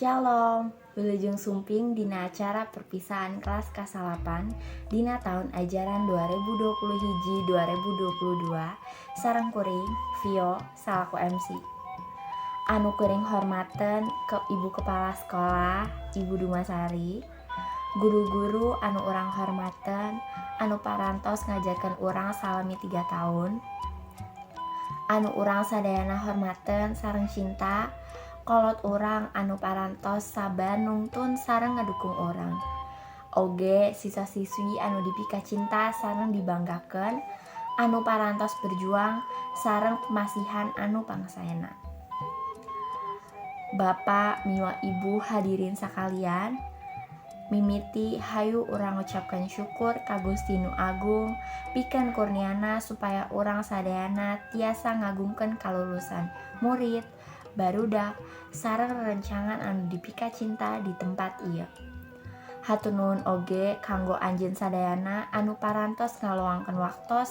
Shalom, wilujeng sumping dina acara perpisahan kelas kasalapan dina tahun ajaran 2021 2022 sareng kuring Vio salaku MC. Anu kuring hormaten ke Ibu Kepala Sekolah, Ibu Dumasari, guru-guru anu urang hormaten anu parantos ngajarkan urang salami 3 tahun, anu urang sadayana hormaten sareng cinta, kolot urang anu parantos sabar nungtun sareng ngadukung urang. Oge siswa-siswi anu dipika cinta sareng dibanggakeun, anu parantos berjuang sareng pemasihan anu pangsaena. Bapak miwa Ibu hadirin sakalian, mimiti hayu urang ngucapkeun syukur ka Gusti Nu Agung pikeun kurniana supaya urang sadayana tiasa ngagungkeun kalulusan murid, barudak, sareng rerencangan anu dipika cinta di tempat ieu. Hatur nuhun oge kanggo anjeun sadayana anu parantos ngaluangkeun waktos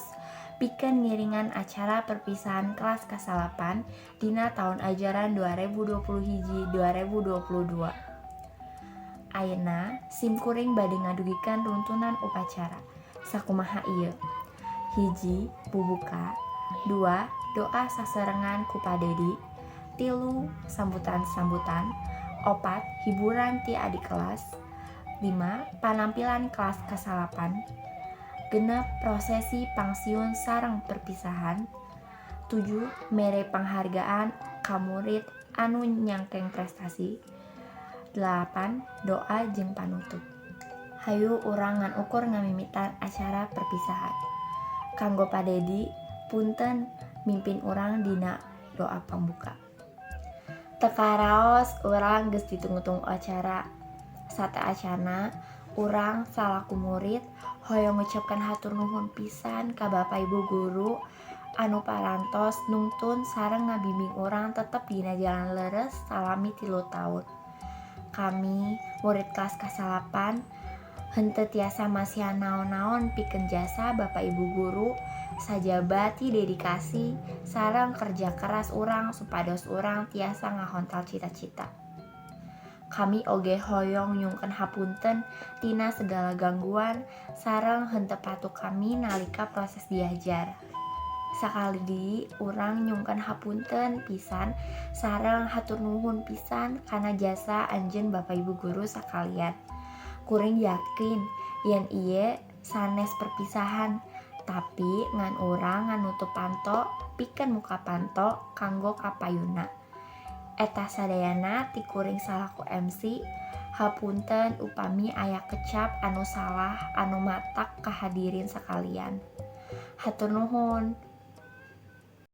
pikeun ngiringan acara perpisahan kelas kasalapan dina tahun ajaran 2021 2022. Ayeuna sim kuring bade ngadugikeun runtunan upacara. Sakumaha ieu: 1, bubuka. 2, doa sasarengan ku Pak Dedi. 3, sambutan-sambutan. 4, hiburan ti adik kelas. 5, panampilan kelas kasalapan. 6, prosesi pangsiun sareng perpisahan. 7, mere panghargaan ka murid anu nyangkeng prestasi. 8, doa jeung panutup. Hayu urang ngan ukur ngamimitan acara perpisahan. Kanggo Pak Dedi, punten mimpin urang dina doa pambuka. Teu karaos urang geus ditunggu-tunggu acara. Sateuacanna urang salaku murid hoyong ngucapkeun hatur nuhun pisan ka Bapak Ibu guru anu parantos nungtun sareng ngabimbing urang tetep dina jalan leres salami 3 taun. Kami murid kelas kasalapan henteu tiasa masihan naon-naon pikeun jasa Bapak Ibu guru, sajaba ti dedikasi sareng kerja keras urang supados urang tiasa ngahontal cita-cita. Kami oge hoyong nyungkeun hapunten tina segala gangguan sareng henteu patuh kami nalika proses diajar. Sakali deui urang nyungkeun hapunten pisan sareng hatur nuhun pisan kana jasa anjeun Bapak Ibu guru sakalian. Kuring yakin yen ieu sanes perpisahan, tapi ngan urang nganutup panto pikeun muka panto kanggo kapayunna. Eta sadayana ti kuring salaku MC. Hapunten upami aya kecap anu salah anu matak ka hadirin sakalian. Hatur nuhun.